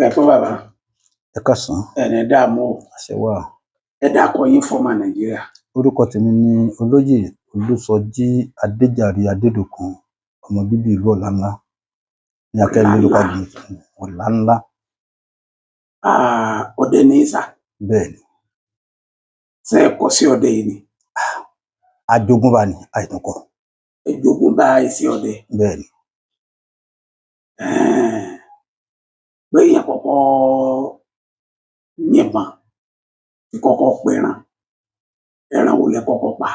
Ẹ pé bàbá. Ẹ káàsán. Ẹni dààmú o. Àṣẹ wà. Ẹ dákọ yín fọmọ Nàìjíríà. Orúkọ tèmi ni Olóyè Olùsọjí Adéjàre Adédọkùn, ọmọ bíbí ìlú Ọ̀lànlá ní Akẹ́lẹ́ local government Ọ̀lànlá. Ọdẹ ní sà? Bẹ́ẹ̀ ni. Ṣe é kọ́ sí ọdẹ yìí ni? Ajogúnbá ni, àìtúnkọ. Ẹ jogún bá iṣẹ́ ọdẹ? Bẹ́ẹ̀ ni. Pé èèyàn kọ́kọ́ yìnbọn tí kọ́kọ́ pẹran, ẹran wo lẹ kọ́kọ́ pa?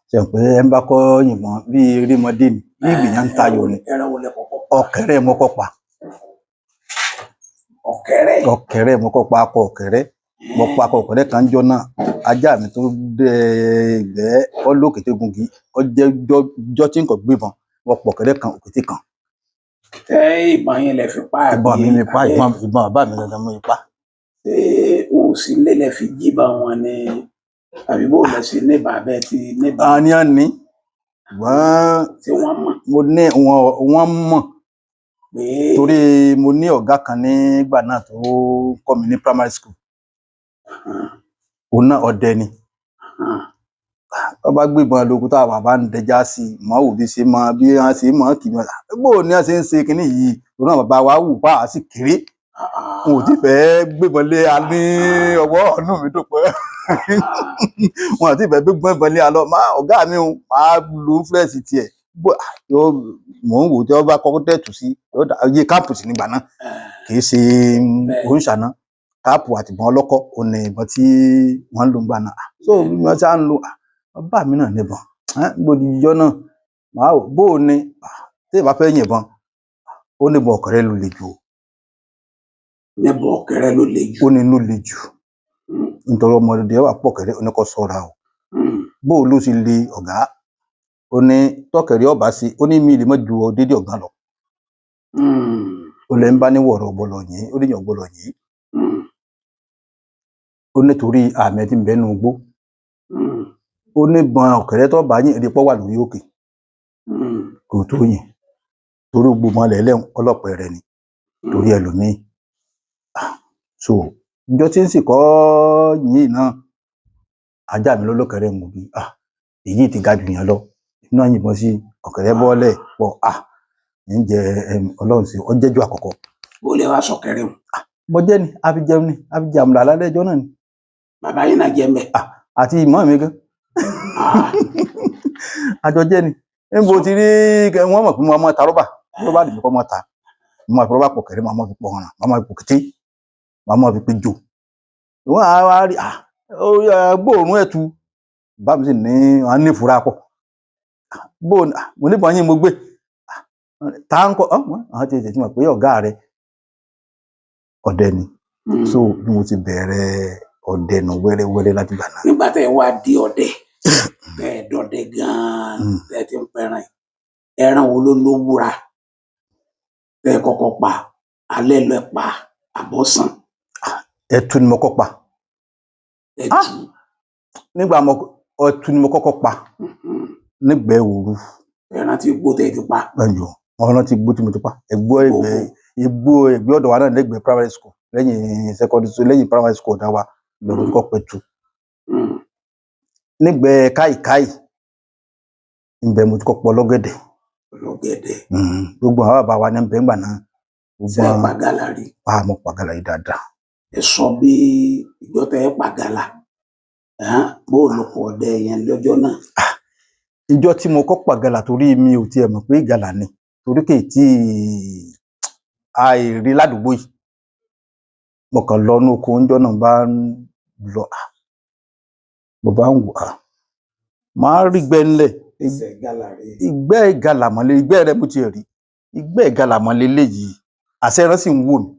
Ṣe pé ẹ ń bá kọ́ yìnbọn bíi erémọdé ni, bí ìgbìyàn ń tayò ni. Ẹran wo lẹ kọ́kọ́ pa? Ọ̀kẹ́rẹ́ mo kọ́ pa. Ọ̀kẹ́rẹ́? Ọ̀kẹ́rẹ́ mo kọ́ pa, akọ ọ̀kẹ́rẹ́ mo pa. Akọ ọ̀kẹ́rẹ́ kan jọ náà, ajá mi tó dé ìgbẹ́ ọlọ́kẹ́tẹ́ gungi, ọ jẹ́ jọ́ tí nǹkan gbébọn, mo pọ̀ ọ̀kẹ́rẹ́ kan, òkété kan. Ṣé ìbọn yín lẹ fi pa? Ìbọn mi mi pa. Ìbọn bàbá mi dandan mo fi pa. Ṣé wọn ò sí nílé lẹ fi jíbọn wọn ni, àbí bó lẹ sí ní bàbá ẹ ti níbọn? Àwọn ni wọ́n ní, ṣùgbọ́n Tí wọ́n mọ̀? Mo ní wọn, wọ́n mọ̀. Pé Torí mo ní ọ̀gá kan nígbà náà tó kọ́ mi ní primary school, òun náà ọdẹ ni. Wọ́n bá gbébọn lóko tá a bàbá ń dẹja sí i, mọ́ wò bí ṣe mọ bí wọ́n ṣe mọ̀ kì í mọ̀ bó ní wọ́n ṣe ń ṣe kinní yìí. Òun náà bàbá wa wù pa á sì kéré, n ò tí fẹ́ gbébọn lé a ní ọwọ́. Ọ̀nù mi dùn pé wọn àti ìfẹ́ gbébọn lé a lọ. Má ọ̀gá mi ò máa lu influence tiẹ̀ bó yóò mò ń wò tí wọ́n bá kọ́kọ́ tẹ̀tù sí yóò dá iye káàpù sí nígbà náà, kì í ṣe oníṣàná káàpù àtìbọn ọlọ́kọ́ òun ní ìbọn tí wọ́n ń lò ńgbà náà. So bí wọ́n ṣe á ń lo bàbá mi náà níbọn gbòdì ìjọ náà, màá wò bó o ní tí ìbá fẹ́ yìnbọn, ó níbọn ọ̀kẹ́rẹ́ ló le jù o. Níbọn ọ̀kẹ́rẹ́ ló le jù? Ó ní ló le jù, nítorí ọmọdé wà pọ̀ kẹ́rẹ́ ó ní kó ṣọ́ra o. Bó o ló sì le ọ̀gá, ó ní tọ́kẹ̀rẹ́ ọba sí, ó ní mi lè mọ́ ju dédé ọ̀gá lọ. Ó lè ń bá níwọ̀rọ̀ ọ̀gbọ̀lọ̀ yìí, ó níyàn ọ̀gbọ̀lọ̀ yìí. Ó nítorí àmì ẹ̀ tí ń bẹ nínú igbó. Ó ní bọn ọ̀kẹ́rẹ́ tó bá yìn rí pọ́ wà lórí òkè kò tó yìn, torí gbogbo mọ́lẹ̀ lẹ́hùn ọlọ́pàá rẹ̀ ni torí ẹlòmíì. So ìjọ tí ń sì kọ́ yìí náà, ajá mi lọ́lọ́kẹ́rẹ́ ń bí èyí ti ga jù yàn lọ, iná yìnbọn sí ọ̀kẹ́rẹ́ bọ́ọ̀lẹ̀ pọ̀ ń jẹ Ọlọ́run sí ọ jẹ́jọ́ àkọ́kọ́. Bó lè wá sọ̀kẹ́rẹ́ o? Mo jẹ́ ni, a fi jẹun ni, a fi jẹ àmàlà lálẹ́ ẹjọ́ náà ni. Bàbá yín náà jẹ́ mbẹ́? Àti ìmọ̀ mi gan, àjọ jẹ́ ni. Níbo ti rí wọ́n mọ̀ pé mo máa ta rọ́bà, rọ́bà lèmi kọ́ máa ta. Mo máa fi rọ́bà pọ̀ kẹ̀rẹ́, mo máa fi pọ̀ hànà, mo máa fi pọ̀ kété, mo máa fi pe jò. Wọ́n á wá rí gbóòórùn ẹ̀tù bá mi sì ní wọ́n á ní ìfura pọ̀. Bó mo níbọn yín mo gbé tá ń kọ́ àwọn ti tètè mọ̀ pé ọ̀gá rẹ̀ ọdẹ ni. So bí mo ti bẹ̀rẹ̀ ọdẹ nù wẹ́rẹ́wẹ́rẹ́ láti gbà náà. Nígbà tẹ́ ẹ wá di ọdẹ, tẹ́ ẹ dọdẹ gan-an, tẹ́ ẹ ti ń pẹran yìí, ẹran wo ló lówúra tẹ́ ẹ kọ́kọ́ pa? Alẹ́ lẹ pa àbọ̀sán? Ẹtu ni mo kọ́ pa. Ẹtù? Nígbà mo ẹtu ni mo kọ́kọ́ pa nígbẹ́ òru. Ẹran tí gbó tẹ́ ẹ ti pa? Ẹjọ wọn rántí igbó tí mo ti pa, ẹgbó ẹgbẹ́ igbó ẹgbẹ́ ọ̀dọ̀ wa náà, lẹ́gbẹ̀ẹ́ primary school, lẹ́yìn secondary school, lẹ́yìn primary school ọ̀dọ̀ wa lọ mo ti kọ́ pẹ̀tù. Nígbẹ́ káìkáì ńbẹ mo ti kọ́ pọ̀ lọ́gẹ̀dẹ̀. Lọ́gẹ̀dẹ̀? Gbogbo àwọn bàbá wa ní bẹ́ẹ̀ ńgbà náà. Gbogbo Ṣe ẹ àwọn pa gálà rí? Pa, mo pa gàlà yìí dáadáa. Ẹ sọ bí ìjọ tẹ́ ẹ pa gálà, bó ló kọ ọdẹ yẹn lọ́jọ́ náà? Ìjọ tí mo kọ́ pa gàlà, torí mi ò tiẹ̀ mọ̀ pé gàlà ni, torí kì í tí àìrí ládùúgbò yìí, mo kàn lọ inú oko ńjọ́ náà, bá ń lọ, mo bá ń wò, máa rí gbẹ́ ńlẹ̀. Ẹsẹ̀ gálà rí? Ìgbẹ́ ìgalà mọ́lẹ̀, ìgbẹ́ rẹ mo ti rí ìgbẹ́ ìgalà mọ́lẹ̀ léyìí, àṣẹ ẹran sì ń wò mí.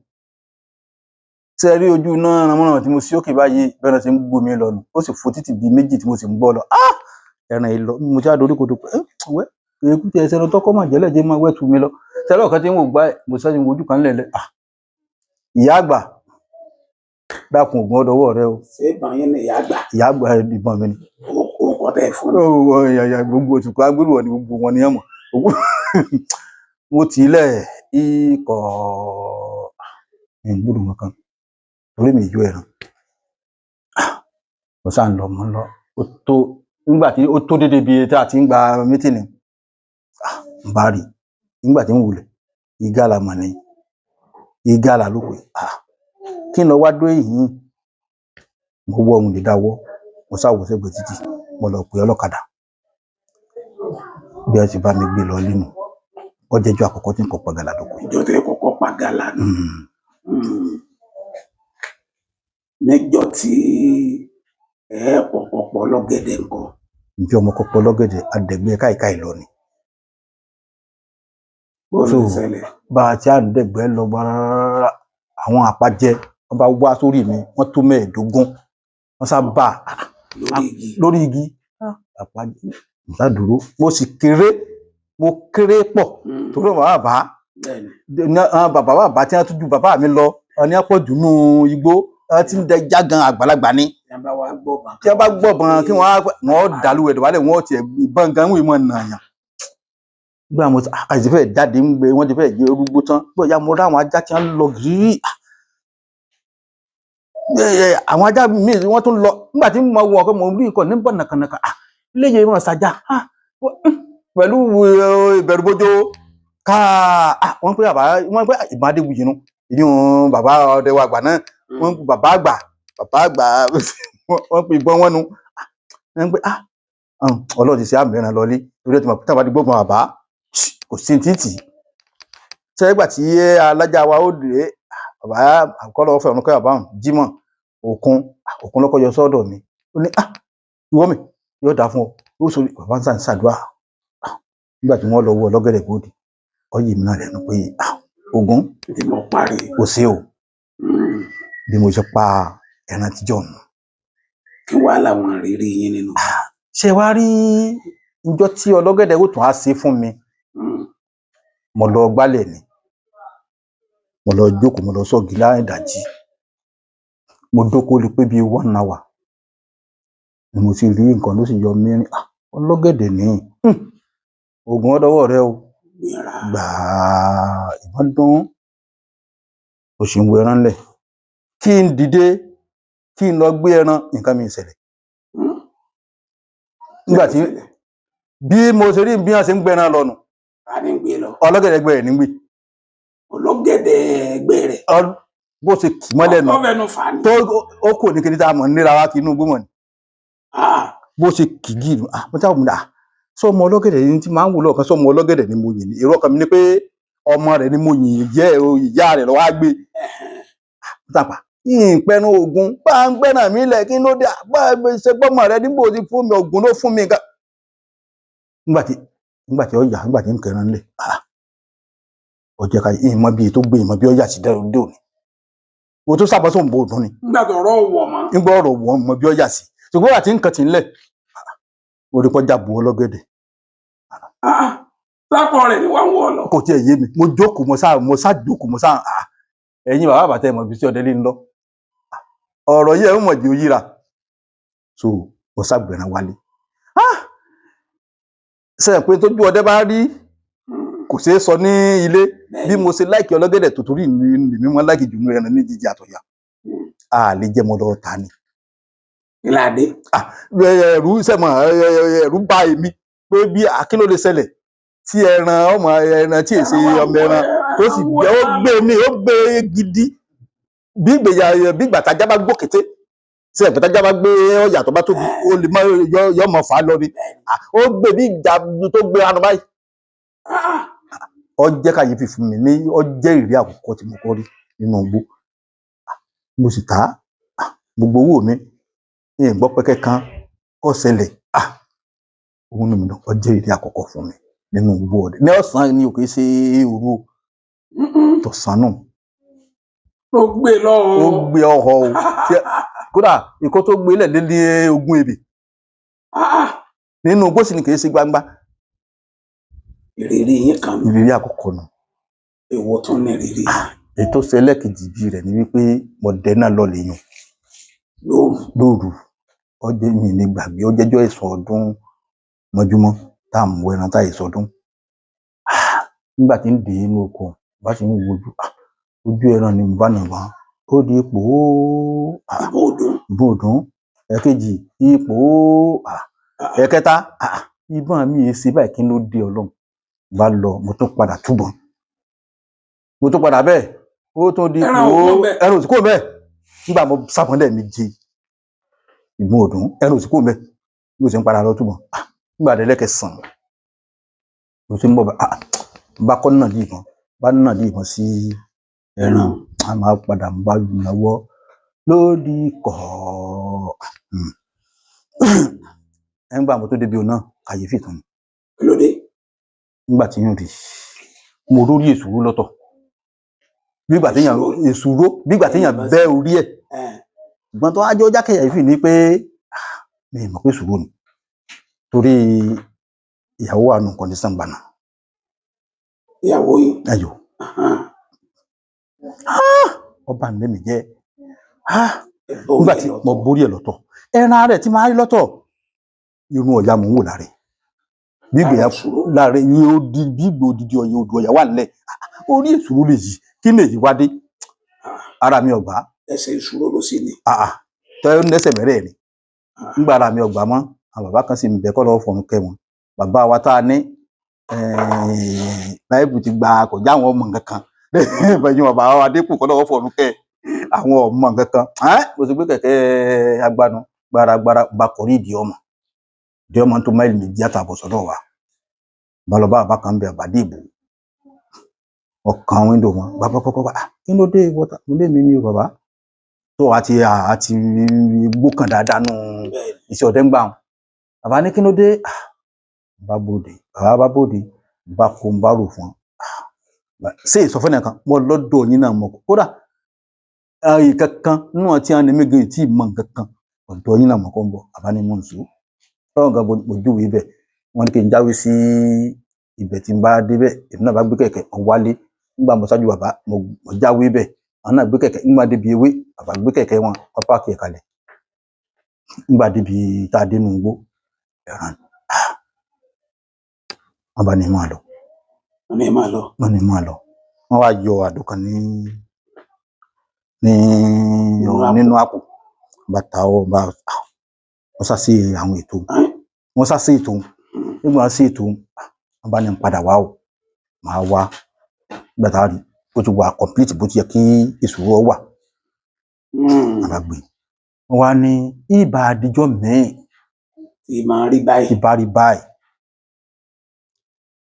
Ṣe rí ojú náà ránmọ́ràn tí mo sí òkè báyìí, bẹ́ẹ̀ náà ṣe ń gbó mi lọ nù, ó sì fò títì bíi méjì tí mo sì ń gbọ́ lọ. Ẹran yìí lọ, mo ti á dorí kodò pé ẹ wẹ́ èkú tí ẹsẹ̀ ẹran tọkọ mà jẹ́lẹ̀ jẹ́ máa wẹ́ tu mi lọ. Ṣe lọ́ọ̀kan tí ń wò gbá ẹ̀, mo sáré wojú kan lẹ̀lẹ́. Ìyá àgbà, dákun, ògùn ọdọwọ́ rẹ o. Ṣé ìbọn yín ni ìyá àgbà? Ìyá àgbà, ìbọn mi ni. Ó kọ tẹ́ ẹ fún Ó wọ ìyàyà gbogbo òtùkọ agbérùwọ̀ ni gbogbo wọn ni ẹ mọ̀. Mo tì í lẹ̀ ikọ̀. Ń gbúrò nǹkan torí mi ìjó ẹran. Mo sá ń lọ, mo ń lọ, ó tó nígbà tí ó tó dédé bíi tí a ti ń gba mítìnì, ń bá rí nígbà tí ń wulẹ̀ ìgalà mà ní, ìgalà ló pè. Kí n lọ wá dé yìí, mo wọ ohun lè dáwọ́, mo sá wọ sẹ́gbẹ̀ẹ́ títì, mo lọ pè ọlọ́kadà bí ẹ ti bá mi gbé lọ nínú ọjẹjọ àkọ́kọ́ tí n kò pa gàlà lóko yìí. Ìjọ tẹ́ kọ́kọ́ pa gàlà nù. Níjọ́ tí ẹ kọ́kọ́ pọ̀ ọlọ́gẹ̀dẹ̀ ńkọ́? Ǹjẹ́ ọmọ kọ́kọ́ lọ́gẹ̀dẹ̀ adẹ̀gbẹ́ káìkáì lọ ni. Bó ló So, ṣẹlẹ̀? Bá a ti à ń dẹ̀gbẹ́ lọ gbára, àwọn àpàjẹ wọ́n bá wá sórí mi, wọ́n tó 15, wọ́n sá bá Lórí igi. Lórí igi. Àpàjẹ nta dúró, mo sì kéré, mo kéré pọ̀ torí bàbá bàbá Bẹ́ẹ̀ni. Bàbá bàbá tí wọ́n tún ju bàbá mi lọ, wọ́n ní pọ̀ jù nú igbó, wọ́n ti ń dẹja gan, àgbàlagbà ni. Tí wọ́n bá wá gbọ́ bàn. Tí wọ́n bá gbọ́ bọn kí wọ́n dàlú ẹ̀dọ̀ wálẹ̀, wọ́n tiẹ̀ ìbọn gan wọ́n mọ̀ nàyàn. Nígbà mo àti fẹ́ jáde ń gbé, wọ́n ti fẹ́ jẹ orúgbó tán, bóyá mo rá àwọn ajá tí wọ́n lọ gírí. Àwọn ajá míì wọ́n tún lọ nígbà tí mo wọ ọkọ, mo rí nǹkan níbọ̀ nàkànàkà, léyè wọn ṣàjà pẹ̀lú ìbẹ̀rùbojo ká. Wọ́n pé bàbá, wọ́n pé ìbọn Adéwuyì nu ìyún bàbá ọdẹ wa àgbà náà, wọ́n pe bàbá àgbà, bàbá àgbà, wọ́n pe ìbọn wọn nu, wọ́n pe Ọlọ́run ti ṣe àmì ẹran lọlé torí ẹ ti mọ̀ pé táwọn àdìgbò kan bàbá kò sí títì sẹ́gbà tí alájà wa ó dé, bàbá àkọlọ́ fẹ́ ọ̀run kẹ́ bàbá ọ̀hún Jímọ̀ Òkun Òkun lọ́kọ́ yọ sọ́dọ̀ mi, ó ní ìwọ mi yóò dáa fún ọ, ó sọ bàbá ń sàn ṣàdúrà. Nígbà tí wọ́n lọ wọ ọlọ́gẹ̀dẹ̀ bòde, ọ yìí mi náà lẹ́nu pé Ògún tí mo parí kò sí o bí mo ṣe pa ẹran tíjọ́ nù. Kí wàá làwọn ìrírí yín nínú? Ṣé wàá rí ìjọ tí ọlọ́gẹ̀dẹ̀ ó tún á ṣe fún mi, mo lọ gbálẹ̀ ni, mo lọ jókòó, mo lọ sọ́ọ̀gì láàrin ìdájí, mo dóko lè pé bíi 1 hour ni mo ti rí nǹkan ló sì yọ mí rìn. Ọlọ́gẹ̀dẹ̀ ni Ògún ọdọwọ́ rẹ o, gbàá ìbọn dún, o sì ń wo ẹran lẹ̀ kí n dìde kí n lọ gbé ẹran, nǹkan mi ṣẹlẹ̀. Nígbà tí bí mo ṣe rí bí wọ́n ṣe ń gbẹran lọ nù. Ọlọ́gẹ̀dẹ̀ gbẹ rẹ̀ ní gbé. Ọlọ́gẹ̀dẹ̀ gbẹ rẹ̀. Bó ṣe kì mọ́lẹ̀ nù. Ọ̀fẹ́nu fà ní. Tó ó kò ní kiri tá a mọ̀ níra wa kí inú gbọ́mọ̀ ni. Bó ṣe kì gí ìlú, mo táwọn ọmọdé, sọmọ ọlọ́gẹ̀dẹ̀ ni tí máa ń wò lọ́ọ̀kan, sọmọ ọlọ́gẹ̀dẹ̀ ni mo yìn ní. Èrò ọkàn mi ni pé ọmọ rẹ̀ ni mo yìn jẹ́ ìyá rẹ̀ lọ́wọ́ á gbé. Tàpá ìpẹnu Ògún bá ń gbẹ́nà mí lẹ̀ kí ló dé, bá ṣe gbọ́mọ rẹ nígbò tí fún mi, Ògún ló fún mi nǹkan. Nígbà tí ó yà, nígbà tí ń kẹran lẹ̀, ó jẹ́ ká ìmọ̀ bí tó gbé ìmọ̀ bí ó yà sí dé òní. Mo tún sábà sóun bò dún ni. Nígbà tó ọ̀rọ̀ wọ̀ mọ́. Nígbà ọ̀rọ̀ wọ̀ mọ́ bí ó yà sí. Ṣùgbọ́n àti nǹkan ti ń lẹ̀, orí kọjá bu ọlọ́gẹ̀dẹ̀. Sákọ̀ rẹ̀ ni wọ́n ń wọ̀ lọ. Kò tiẹ̀ yé mi, mo jókòó, mo sá jókòó, mo sá, ẹ̀yin bàbá àbàtẹ́ mọ̀ bí sí ọdẹ lé ń lọ. Ọ̀rọ̀ yìí ẹ̀ ń mọ̀ jẹ́ òyìnbá. So mo sá gbẹ̀rẹ̀ wálé. Ṣé pé tójú ọdẹ bá rí kò ṣeé sọ ní ilé, bí mo ṣe láìkí ọlọ́gẹ̀dẹ̀ tó torí mi mímọ́ láìkí jù ní ẹran ní jíjẹ àtọ̀yà. A lè jẹ́ mo lọ ta ni. Ìlàdé. Ẹ̀rù sẹ̀mọ̀, ẹ̀rù bà èmi pé bí akíló lè ṣẹlẹ̀ tí ẹran ọmọ ẹran tí èsì ọmọ ẹran tó sì gbé, ó gbé mi, ó gbé gidi bí ìgbéyà bí ìgbà tájá bá gbókété, ṣe ẹ̀pẹ́ tájá bá gbé ọ̀yà tó bá tóbi ó lè má yọ ọmọ fà á lọ ni, ó gbé bí ìjà tó gbé anu báyìí. Ó jẹ́ kàyéfì fún mi ní, ó jẹ́ ìrírí àkọ́kọ́ tí mo kọ́ rí nínú igbó. Mo sì tà á gbogbo owó mi ní ìgbọ́ pẹ́kẹ́ kan kó ṣẹlẹ̀. Òun ni mi náà, ó jẹ́ ìrírí àkọ́kọ́ fún mi nínú igbó ọdẹ. Ní ọ̀sán ni ò kì í ṣe òru tọ̀sán náà. Ó gbé lọ o. Ó gbé ọ̀họ̀ o. Kódà ikọ́ tó gbé lẹ̀ lé ní 20 ebè. Nínú igbó sì ni kì í ṣe gbangba. Ìrírí yín kan. Ìrírí àkọ́kọ́ nù. Èwo tún ní ìrírí? Ètò ṣẹlẹ̀ kejì bí rẹ̀ ni wípé mo dẹ náà lọ lèyàn. Lóru. Lóru. Ó jẹ́ mi ní gbàgbé, ó jẹ́jọ́ ìsọ̀ ọdún mọ́júmọ́ tá à ń wọ ẹran tá ìsọdún. Nígbà tí ń dè inú oko, bá sì ń wojú. Ojú ẹran ni mo bá nà wọ́n, ó di ipò ó, Ìbọn òdùn. Ìbọn òdùn. Ẹ̀kejì, ipò ó, ẹ̀kẹta, ìbọn mi yìí ṣe báyìí, kí ló dé, Ọlọ́run? Bá lọ, mo tún padà túbọ̀, mo tún padà bẹ́ẹ̀, ó tún di Ẹran ò ipò kúrò ńbẹ̀. Ẹran ò sì kúrò bẹ́ẹ̀. Nígbà mo sábọn lẹ́ẹ̀méje, ìbọn òdùn, ẹran ò sì kúrò bẹ́ẹ̀. Bí mo ṣe ń padà lọ túbọ̀, nígbà délẹ́kẹsàn, mo ti ń bọ̀ bá, bá kọ́ náà dí ìbọn, bá náà dí ìbọn sí ẹran, a máa padà bá náwó lódì kọ́. Nígbà mo tó débi òun náà, kàyéfì tún ni. Kí ló dé? Nígbà tí yóò rí, mo rórí èsúró lọ́tọ̀, bí ìgbà téèyàn èsúró, bí ìgbà téèyàn bẹ́ orí ẹ̀. Ṣùgbọ́n tó wá jẹ́ ó já kàyéfì ni pé, mi ì mọ̀ pé èsúró ni, torí ìyàwó wà nù condition gbànà. Ìyàwó yìí? Ayò. Ọba mi lẹ́mìí jẹ́. Nígbà tí mo borí ẹ̀ lọ́tọ̀, ẹran rẹ̀ tí máa rí lọ́tọ̀, irun ọ̀yà mò ń wò lára ẹ̀, bí ìgbéyà lára ẹ̀ yóò di bí ìgbò odidi ọ̀yà, odò ọ̀yà wà nílẹ̀. Orí èsúró lè yí, kí lè yí wá dé ara mi ọ̀gbá. Ẹsẹ̀ ìṣúró ló sì ní. Tẹ́ lẹ́sẹ̀ mẹ́rẹ̀ ni. Nígbà ara mi ọ̀gbá mọ́, àwọn bàbá kan sì ń bẹ kọ́ lọ́wọ́ fọ̀run kẹ́ wọn, bàbá wa tá a ní báyìí ti gba kò já àwọn ọmọ nǹkan kan pẹ̀lú bàbá wa dépò kọ́ lọ́wọ́ fọ̀run kẹ́ àwọn ọmọ nǹkan kan. Mo ti gbé kẹ̀kẹ́ agbanu gbaragbara bá kọrí ìdí ọmọ, ìdí ọmọ tó máìlì 2.5 sọ́dọ̀ wa. Bá lọ bá bàbá kan bẹ, àbádé ìbò ọkàn wíńdò wọn gbàgbàgbàgbà. Kí ló dé? Wọ́tà mo lé mi ní o bàbá tó àti àti gbókàn dáadáa nù iṣẹ́ ọdẹ ń gbà wọn. Bàbá ní kí ló dé? Bá bòde, bàbá bá bòde, bá kó ń bá rò fún ọ ṣé ìsọfún nìkan mo lọ́dọ̀ yín náà mọ̀ kódà ààyè kankan nínú àti àwọn ẹ̀mí tí ì mọ nǹkan kan, ọ̀dọ̀ yín náà mọ̀ kọ́ ń bọ̀. Bàbá ní mò ń sọ lọ́wọ́ nǹkan mo júwèé ibẹ̀, wọ́n ní kí n jáwé sí ibẹ̀ tí n bá débẹ̀. Èmi náà bá gbé kẹ̀kẹ́, mo wálé. Nígbà mo ṣáájú bàbá, mo jáwé bẹ̀, àwọn náà gbé kẹ̀kẹ́. Nígbà débi ewé, bàbá gbé kẹ̀kẹ́ wọn, wọ́n páàkì ẹ̀ kalẹ̀. Nígbà débi tá a dénú igbó, ẹ̀ràn, wọ́n bá ní máa lọ. Wọ́n ní máa lọ. Wọ́n ní máa lọ. Wọ́n wá yọ àdó kan ní nínú àpò, bàtà ọ bá wọ́n sá sí àwọn ètò, wọ́n sá sí ètò. Nígbà wọ́n sí ètò, wọ́n bá ní padà wá o, máa wá. Nígbà tá a rí, ó ti wà complete bó ti yẹ kí ìṣòro wà. Bàbá gbé wọ́n wá ní ibà àdìjọ mẹ́ẹ̀ tí máa rí báyìí. Ìbá rí báyìí,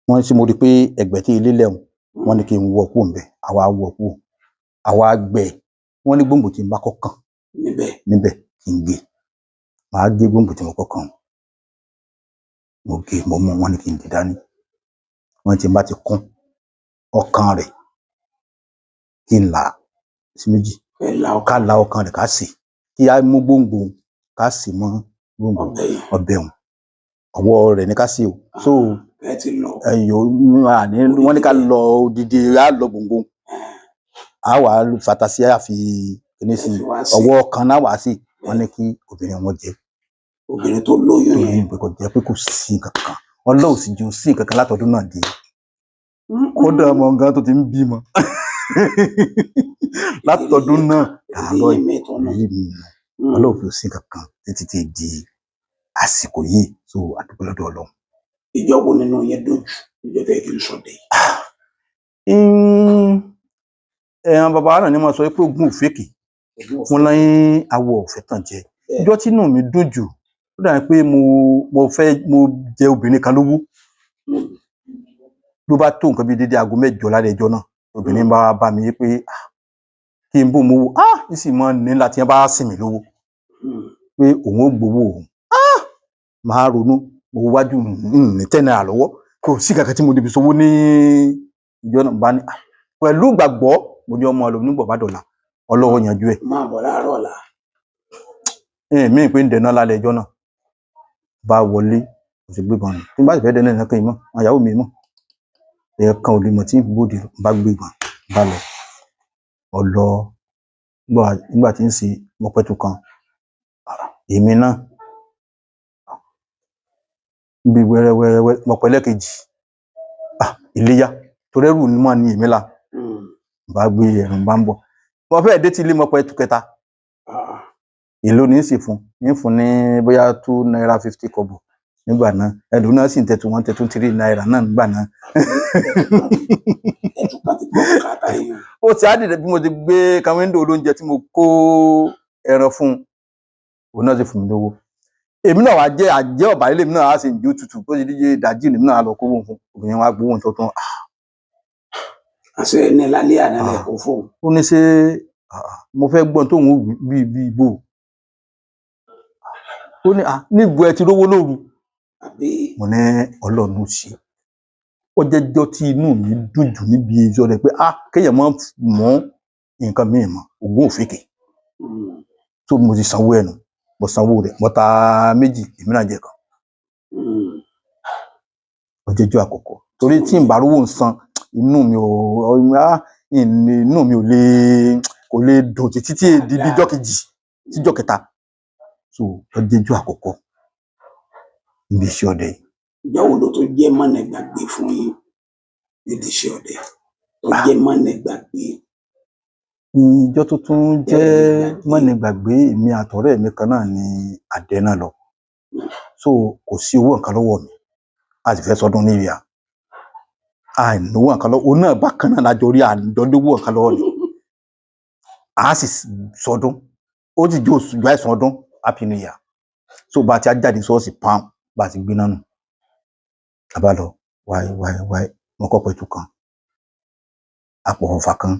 wọ́n sì mo rí i pé ẹgbẹ́ tí ilé lẹ́hùn, wọ́n ní kí n wọ kú ńbẹ̀. Àwa wọ kú, àwa gbẹ. Wọ́n ní gbòǹgbò tí n bá kọ́ kàn níbẹ̀, níbẹ̀ kí n gé. Màá gé gbòǹgbò tí mo kọ́ kàn, mo gé, mo mú. Wọ́n ní kí n dì dání. Wọ́n ti bá ti kún ọkàn rẹ̀, kí n là á sí méjì, ká la ọkàn rẹ̀, ká sè, kí á mú gbòǹgbò, ká sì mọ́ gbòǹgbò ọbẹ̀ òun, ọwọ́ rẹ̀ ní ká sè o. So ẹ ti lọ. Ẹyọ àní wọ́n ní ká lọ odidi, á lọ gbòǹgbò, á wà á fatasi, á fi kíní sí ọwọ́ kan náà wà á sí. Wọ́n ní kí obìnrin wọn jẹ. Obìnrin tó lóyún yẹn. Pé kò jẹ́ pé kò sí nǹkan kan, Ọlọ́run sì jẹ́ sí nǹkan kan látọdún náà di. Kódà ọmọ nǹkan tó ti ń bímọ látọdún náà àárọ̀ yìí mi, Ọlọ́run fi sí nǹkan kan títí tí di àsìkò yìí. So àdúgbò lọ́dọ̀ Ọlọ́run. Ìjọ wo nínú yẹn dùn jù, ìjọ tẹ́ kí n sọdẹ? Ẹ̀hàn bàbá náà ni mo sọ pé ogun òfèkì wọn lẹ́yìn awọ ọ̀fẹ́ tàn jẹ. Ìjọ tí inú mi dùn jù, ó dàbí pé mo fẹ́ mo jẹ obìnrin kan lówó, ló bá tó nǹkan bíi dédé aago 8 lálẹ́ ẹjọ́ náà, obìnrin bá bá mi pé kí n bò mo wò á sì mọ ní láti bá sìn mí lówó pé òun ò gbowó òun. Máa ronú, mo wájú ní 10 naira lọ́wọ́, kò sí kankan tí mo lè fi sowó ní ìjọ náà. Bá ní pẹ̀lú ìgbàgbọ́, mo ní ọmọ ọlọ́run nígbà bá dọ̀la, Ọlọ́run yanjú ẹ̀. Máa bọ̀ láàárọ̀ ọ̀la. Mi pé ń dẹ̀nà lálẹ́ ẹjọ́ náà, bá wọlé, mo sì gbébọn nù. Tí n bá sì fẹ́ dẹ̀nà ẹ̀kan ìmọ̀ àwọn ìyàwó mi mọ̀, ẹ̀ẹ̀kan ò lè mọ̀ tí ń bòde. Bá gbébọn bá lọ ọlọ. Nígbà tí ń ṣe mọ́pẹ́tù kan, èmi náà bí wẹ́rẹ́wẹ́rẹ́ mọ̀pẹ́ lẹ́ẹ̀kejì, iléyá torí ẹrù ni mọ́ ni èmi la. Bá gbé ẹran bá ń bọ̀, mo fẹ́ dé tí ilé mọ́pẹ́ ẹtù kẹta. Èló ní í sì fún ní fún ní bóyá ₦2.50 nígbà náà. Ẹlòmíràn náà sì ń tẹ̀tù, wọ́n tẹ̀tù ₦3 náà nígbà náà. Ẹtù kan ti gbọ́ bùkátà yẹn. Ó ti á dìde bí mo ti gbé kan wíńdò olóúnjẹ tí mo kó ẹran fún un, òun náà sì fún mi lówó. Èmi náà wàá jẹ àjẹ ọ̀bà ilé mi náà á sì ń jó tutù bó ti díje ìdájí èmi náà á lọ kówó fún obìnrin wa, gbowó tuntun. Àṣẹ ẹni lálẹ́ àná lẹ kó fóun. Ó ní ṣé mo fẹ́ gbọ́n tóun ó wí bíi bíi bò ó ní níbo ẹ ti rówó lóru? Àbí? Mo ní Ọlọ́run ó ṣe. Ó jẹ́jọ́ tí inú mi dùn jù níbi iṣẹ́ rẹ̀ pé kéèyàn má mú nǹkan míì mọ́ ogún òfìkè. Tó mo ti sanwó ẹnu, mo sanwó rẹ̀, mo ta méjì, èmi náà jẹ kan. Ó jẹ́jọ́ àkọ́kọ́ torí tí n bá rówó ń san, inú mi ò inú mi ò lè kò lè dùn títí tí di bíjọ́ kejì síjọ́ kẹta. So ó jẹ́jọ́ àkọ́kọ́ níbi iṣẹ́ ọdẹ yìí. Ìjọ́ wo ló tó jẹ́ mọ́nà gbàgbé fún yín nídìí iṣẹ́ ọdẹ tó jẹ́ mọ́nà gbàgbé? Ìjọ tó tún jẹ́ mọ́ni gbàgbé, èmi àtọ̀rẹ́ mi kan náà ni àdẹ náà lọ. So kò sí owó nǹkan lọ́wọ́ mi, a sì fẹ́ sọdún ní ìyá àìlówó nǹkan lọ́wọ́. Òun náà bákan náà lájọ rí àjọ lówó nǹkan lọ́wọ́ ni a sì sọdún. Ó sì jó oṣù àìsàn ọdún, happy new year. So bá a ti á jáde ṣọ́ọ̀ṣì pam, bá a ti gbé náà nù, a bá lọ wáyé wáyé wáyé, wọn kọ́ pẹ̀tù kan, àpò ọ̀fà kan,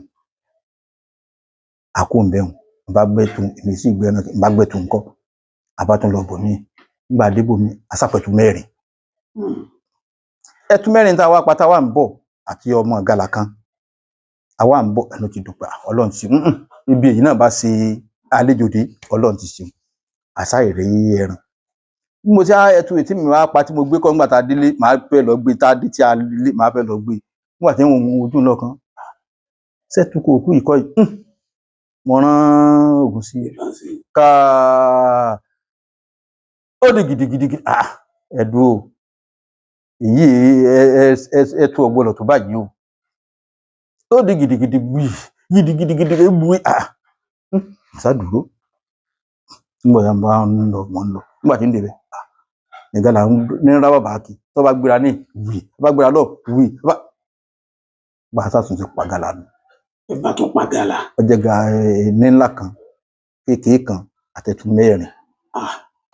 àkó ń bẹ̀rùn bá gbẹ́tù, èmi sì gbẹ́ náà bá gbẹ́tù ńkọ́, a bá tún lọ bòmíì. Nígbà débò mi, asápẹ̀tù mẹ́rin, ẹtù mẹ́rin tá a wá pátá wà ń bọ̀ àti ọmọ gàlà kan àwa ń bọ̀. Ẹnu ti dùn pé Ọlọ́run ti ibi èyí náà bá ṣe àlejò dé, Ọlọ́run ti ṣeun àṣà ìrẹ́ ẹran. Bí mo ṣe á ẹtù ètí mi wá pa tí mo gbé kọ́ nígbà tá a délé, màá fẹ́ lọ gbé tá a dé tí a lé, màá fẹ́ lọ gbé nígbà tí wọ́n mú ojú lọ kan ṣẹ́tù kò kú ìkọ́ yìí. Mo rán ògùn sí i káà, ó di gidigidi. Ẹ̀dùn o, èyí ẹtù ọ̀gbọ́dọ̀ tó báyìí o. Ó di gidigidi gbì gidigidigidi gbì. Ṣá dúró nígbà tí wọ́n bá ń lọ, mọ̀ ń lọ nígbà tí ń débẹ̀ nìkan là ń ní rá bàbá kí tó bá gbéra ní wì, tó bá gbéra lọ wì, tó bá gbà sátún ti pa gàlà nù. Ẹ bá tún pa gàlà. Ó jẹ́ ga ní ńlá kan, kékeré kan, àtẹ̀tù mẹ́rin.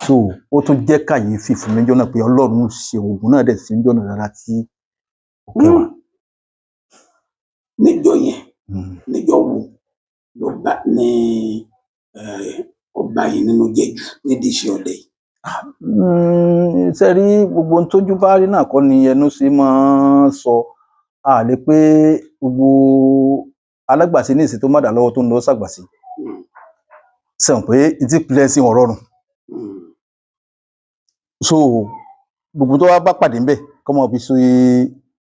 So ó tún jẹ́ kàyéfì fún mi jọ́nà pé Ọlọ́run ṣe oògùn náà dẹ̀ sí jọ́nà dára tí ó kẹwàá. Níjọ́ yẹn, níjọ́ wo ló bá ní ó bá yín nínú jẹ́ jù nídìí iṣẹ́ ọdẹ yìí? Ṣe rí gbogbo ohun tójú bá rí náà kọ́ ni ẹnu ṣe máa ń sọ. A lè pé gbogbo alágbàṣe ní ìsìn tó má dà lọ́wọ́ tó ń lọ ṣàgbàṣe sẹ̀wọ̀n pé etí pilẹ̀ sí ọ̀rọ̀ rùn. So gbogbo tó wá bá pàdé ńbẹ̀ kọ́ máa fi ṣe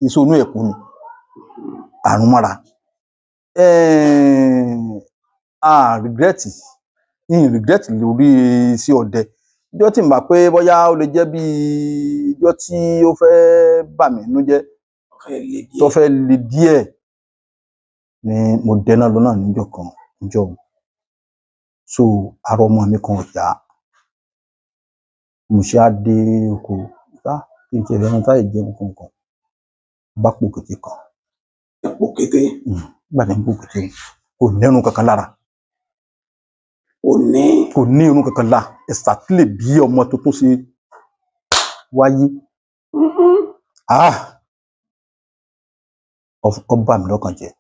iṣu inú ẹ̀kú ni àrùn mọ́ra. A regret in regret lórí iṣẹ́ ọdẹ. Ìjọ́ tí n bá pé bóyá ó lè jẹ́ bí ìjọ́ tí ó fẹ́ bà mí nínú jẹ́ tó fẹ́ le díẹ̀ ni mo dẹná lọ náà níjọ́ kan níjọ́. So ara ọmọ mi kan ò yá, mo ṣe á dé oko tá kí n tiẹ̀ lẹ́nu táyì jẹun kankan, bá pò kété kan. Ẹ pò kété. Nígbà tí n pò kété, kò ní irun kankan lára. Kò ní. Kò ní irun kankan lára, exactly bí ọmọ tuntun ṣe wáyé. Ó bà mí lọ́kàn jẹ́.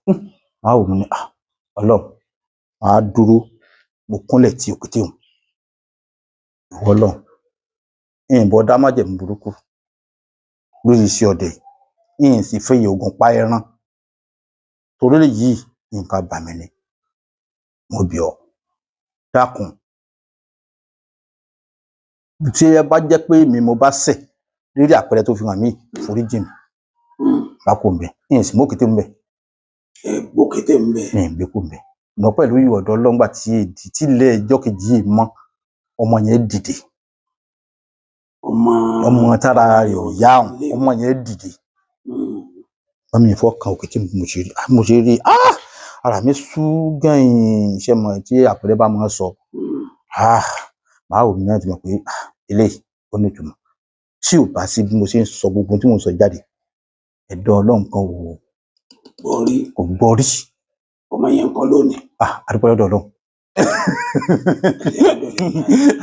Máa wò mí ní Ọlọ́run, màá dúró, mo kúnlẹ̀ tí òkété òun. Ìwọ Ọlọ́run, ìyìnbọn dá májẹ̀mú burúkú lórí iṣẹ́ ọdẹ yìí, ìyìn sì fẹ́ oògùn pa ẹran torí yìí nǹkan bà mí ni. Mo bẹ̀ ọ́, dákun, tí ẹ bá jẹ́ pé mi mo bá ṣẹ̀ lórí àpẹẹrẹ tó fi hàn mí, foríjì mi. Bá kò ń bẹ̀, ìyìn sì mú òkété ń bẹ̀. Ẹ gbókété ń bẹ̀. Ní ìgbé kò ń bẹ̀ lọ pẹ̀lú ìwọ̀dọ̀ ọlọ́ngbà tí èdè tí ilé ẹjọ́ kejì yìí mọ́, ọmọ yẹn dìde. Ọmọ. Ọmọ tára rẹ̀ ò yá òun, ọmọ yẹn dìde. Wọ́n mi fọ́ kan òkété, mo ṣe rí, mo ṣe rí. Ara mi sú gẹ̀yìn iṣẹ́ mọ̀ tí àpẹẹrẹ bá máa sọ. Ah, màá wò mí náà ti mọ̀ pé ah, eléyìí ó ní ìtumọ̀. Tí ò bá sí bí mo ṣe ń sọ gbogbo tí mò ń sọ jáde, ẹ̀dọ̀ Ọlọ́run kan ò Orí kò gbọ́ rí. Ọmọ yẹn ń kọ́ lónìí? Ah, adúpẹ́ lọ́dọ̀ Ọlọ́run.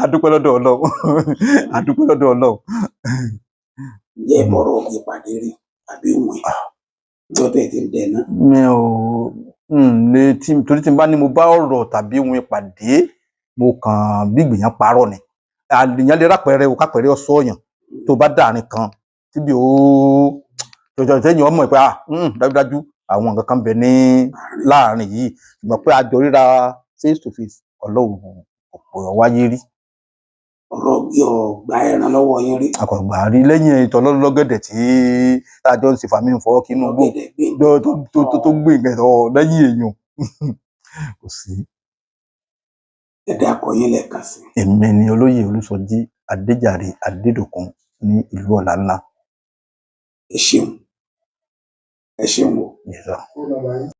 Adúpẹ́ lọ́dọ̀ Ọlọ́run. Adúpẹ́ lọ́dọ̀ Ọlọ́run. Ǹjẹ́ ìbọ̀rọ̀ òbí pàdé rí àbí ìwọ̀n ìjọ tẹ̀ ti ń dẹ̀ náà? Mi ò lè tí torí tí n bá ní mo bá ọ̀rọ̀ tàbí ohun ìpàdé, mo kàn bí ìgbìyàn parọ́ ni. Àlèyàn lè rápẹrẹ o, kápẹrẹ ọsọ yàn tó bá dàrin kan síbi ó jọjọ sẹ́yìn ọmọ ẹ pé ah, dájúdájú àwọn nǹkan kan bẹ ní láàrin yìí, ṣùgbọ́n pé a jọ ríra face to face, Ọlọ́run kò wáyé rí. Ọ̀rọ̀ yóò gba ẹran lọ́wọ́ yín rí? Àkọ́gbà rí lẹ́yìn ìtọ́ lọ́gẹ̀dẹ̀ tí tá a jọ ń ṣe fàmí ń fọwọ́ kínú gbò Ọ̀gẹ̀dẹ̀ gbé tó gbé nǹkan ẹ̀ lẹ́yìn èèyàn kò sí. Ẹ dákọ yín lẹ́ẹ̀kan sí. Èmi ni olóyè Olúsọjí Adéjàre Adédòkun ní ìlú Ọ̀làńlá. Ẹ ṣeun, ẹ ṣeun o. Yes, sir.